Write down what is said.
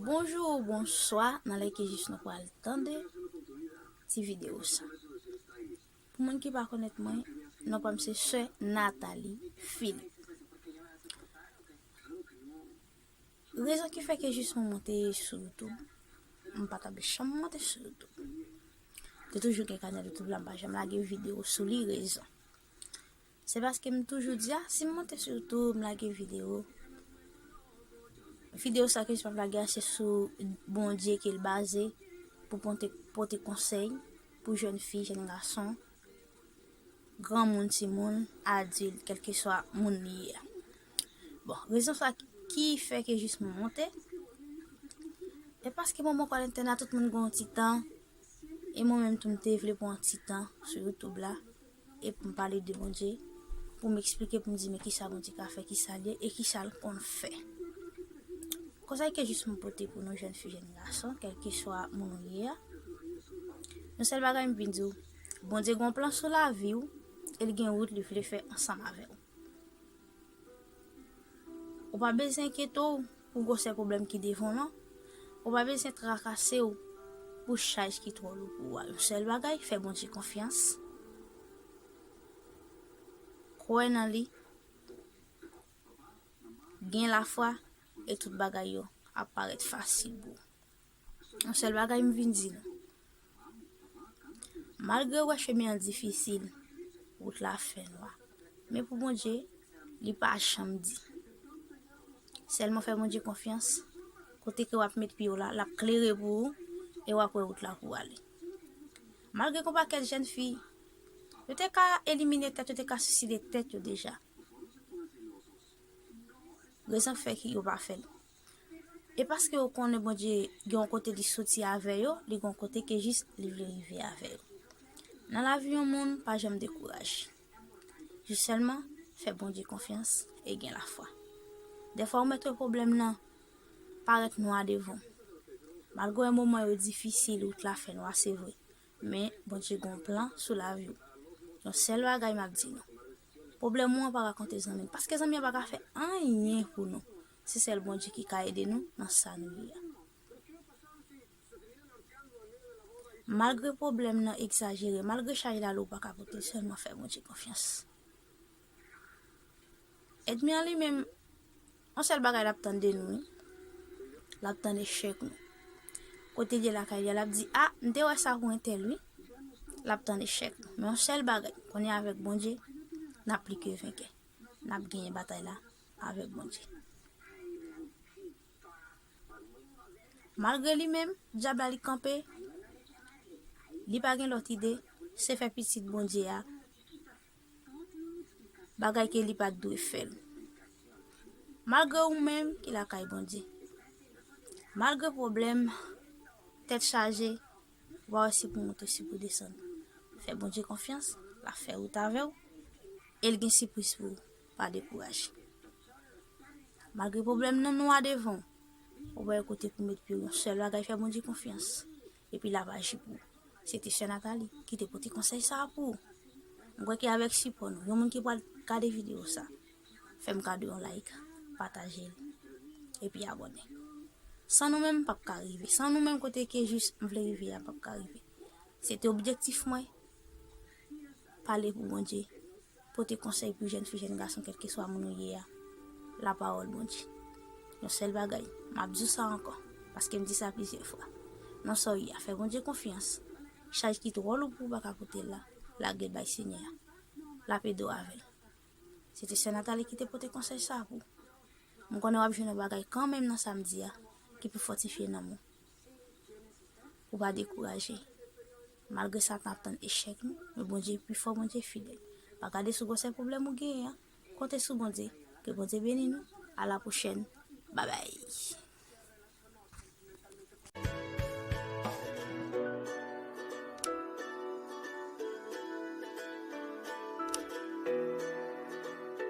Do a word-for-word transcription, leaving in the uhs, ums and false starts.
Bonjou ou bonswa, nan lè ke jis nou pral tande ti videyo sa. Pou moun ki pa konèt mwen, non pa m se sè Nathalie Philippe. Rezon ki fè ke jis mwen monte sou YouTube, m pa ta janm monte sou YouTube. Te toujou gen kanal YouTube la, m pa janm lage videyo sou li, rezon. Se paske m toujou di a, si m monte sou YouTube, m lage videyo, videyo sa ke jis m ap lage a, se sou Bondye ke l baze pou pote, pote konsèy pou jèn fi, jèn gason, granmoun, timoun, adilt, kèlkeswa moun li ye a. Bon, rezon sa ki fè ke jis mwen monte, e paske mwen, mwen kwè nan entènè a, tout moun gen yon ti tan, e mwen menm tou, m te vle pran yon ti tan sou YouTube la, e pou m pale de Bondye, pou m eksplike, pou m di, men kisa Bondye ka fè, kisa l ye, e kisa l konn fè. Konsèy ke jis mwen pote pou nou jèn fi, jèn gason, kèlkeswa moun ou ye a, yon sèl bagay m vin di w, Bondye gen yon plan sou lavi w, e l gen wout li vle fè ansanm avè w. Ou pa bezwen enkyete w pou gwosè pwoblèm ki devan w lan. Ou pa bezwen trakase w pou chaj ki twò lou pou ou a. Yon sèl bagay, fè Bondye konfyans. Kwè nan li. Gen lafwa e tout bagay yo ap parèt fasil pou ou. Yon sèl bagay m vin di nou. Malgre w wè chemen an difisil, wout la fè nwa. Men pou Bondye, li pa janm di. Sèlman fè Bondye konfyans. Kote ke w ap met pye w la, l ap klere pou ou e w ap wè wout la pou w ale. Malgre gen yon pakèt jèn fi, yo te ka elimine tèt yo, te ka siside tèt yo deja. Rezon fè ki yo pa fè l. E paske yo konnen Bondye gen yon kote li soti avè yo, li gen yon kote ke jis li vle rive avè yo. Nan lavi yon moun, pa janm dekouraje. Jis sèlman fè Bondye konfyans e gen lafwa. Dèfwa ou mèt wè pwoblèm nan parèt nwa devan w. Malgre moman yo difisil, wout la fè nwa, se vre. Men Bondye gen yon plan sou lavi w. Yon sèl bagay m ap di nou. Pwoblèm ou an pa rakonte zanmi w, paske zanmi an pa ka fè anyen pou nou. Se sèl Bondye ki ka ede nou nan sa nou ye a. Malgre pwoblèm nan egzajere, malgre chay la lou ou pa ka pote, sèlman fè Bondye konfyans. Ènmi an li menm, yon sèl bagay l ap tann de nou, wi. L ap tann echèk nou. Kote l ye lakay li a, l ap di, a, m te wè sa pou entèl, wi. L ap tann echèk nou. Men yon sèl bagay, konnen avèk Bondye, n ap pli ke venkè. N ap genyen batay la avèk Bondye. Malgre li menm, dyab la li kanpe, li pa gen lòt ide, se fè pitit Bondye a bagay ke li pa t dwe fè l. Malgre ou menm ki lakay Bondye, malgre pwoblèm, tèt chaje, ou pa wè si pou w monte, si pou w desann. Fè Bondye konfyans, l ap fè wout avè w, e l gen sipriz pou ou. Pa dekouraje. Malgre pwoblèm nan nwa devan w, ou pa gen kote pou met pye w, yon sèl bagay, fè Bondye konfyans, epi l ap aji pou ou. Se te sè Nathalie ki te pote konsèy sa a pou ou. M kwè ke avèk sipò nou, yon moun ki pral gade videyo sa, fè m kado yon like, pataje l, epi abòne. San nou menm, m p ap ka rive. San nou menm, kote ke jis m vle rive a, m p ap ka rive. Se te objektif mwen, pale pou Bondye, pote konsèy pou jèn fi, jèn gason, kèlkeswa moun ou ye a. Lapawòl Bondye. Yon sèl bagay, m ap di w sa ankò, paske m di sa plizyè fwa. Nan sa w ye a, fè Bondye konfyans. Chaj ki twò lou pou ou pa ka pote l la, lage l bay Senyè a. L ap ede w avè l. Se te sè Nathalie ki te pote konsèy sa a pou ou. M konnen w ap jwenn yon bagay kanmenm nan sa m di a, ki pou fòtifye nanm ou. Ou pa dekouraje. Malgre Satan ap tann echèk nou, men Bondye pi fò, Bondye fidèl. Pa gade sou gwosè pwoblèm ou genyen an. Konte sou Bondye. Ke Bondye beni nou. A la pwochèn. Babay.